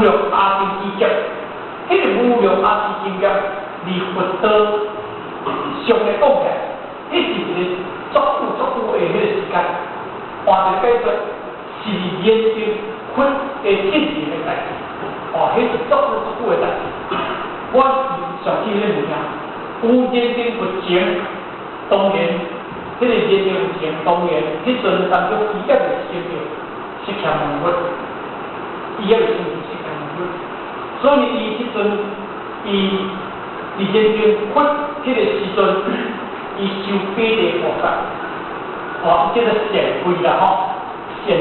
量阿僧祇劫，彼個無量阿僧祇劫，離佛道上來講起來，彼是一個足久足久的彼個時間。換一個解說，是認定佛的進前的代誌，哦，彼是足久足久的代誌。我上記彼個物件，有認定佛前，當然，彼個認定佛前，當然，彼陣當中伊猶未成就釋迦牟尼佛，伊猶未成就釋迦牟尼佛，所以伊彼陣伊佇認定佛彼個時陣，伊修八地菩薩，哦，叫做善慧啦吼，善慧。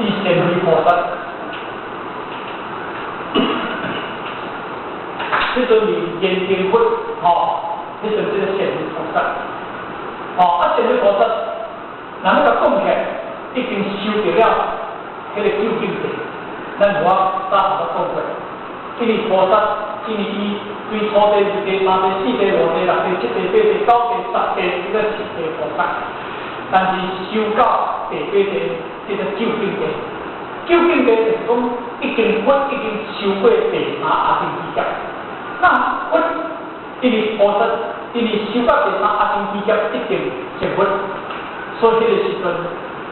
伊善慧菩薩，彼陣佇認定佛，吼，彼陣這個善慧菩薩，吼，啊善慧菩薩，若欲共講起來，已經修著了彼個究竟地，咱有我早頭講過，因為菩薩，因為伊對初地、二地、三地、四地、五地、六地、七地、八地、九地、十地，這個十地菩薩，但是修到第八地，這個究竟地，究竟地就是講已經佛已經修過第三阿僧祇劫，那佛因為菩薩因為修到第三阿僧祇劫已經成佛，所以彼個時陣，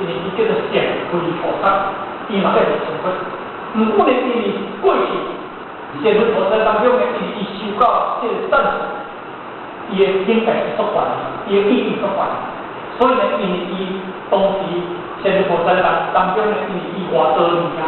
因為伊叫做善慧菩薩，伊嘛叫做成佛。毋過呢，因為過去善慧菩薩當中呢，因為伊修到這個等持，伊的境界是足懸的，伊的意境足懸，所以呢，因為伊當時善慧菩薩當中呢，因為伊外道物件。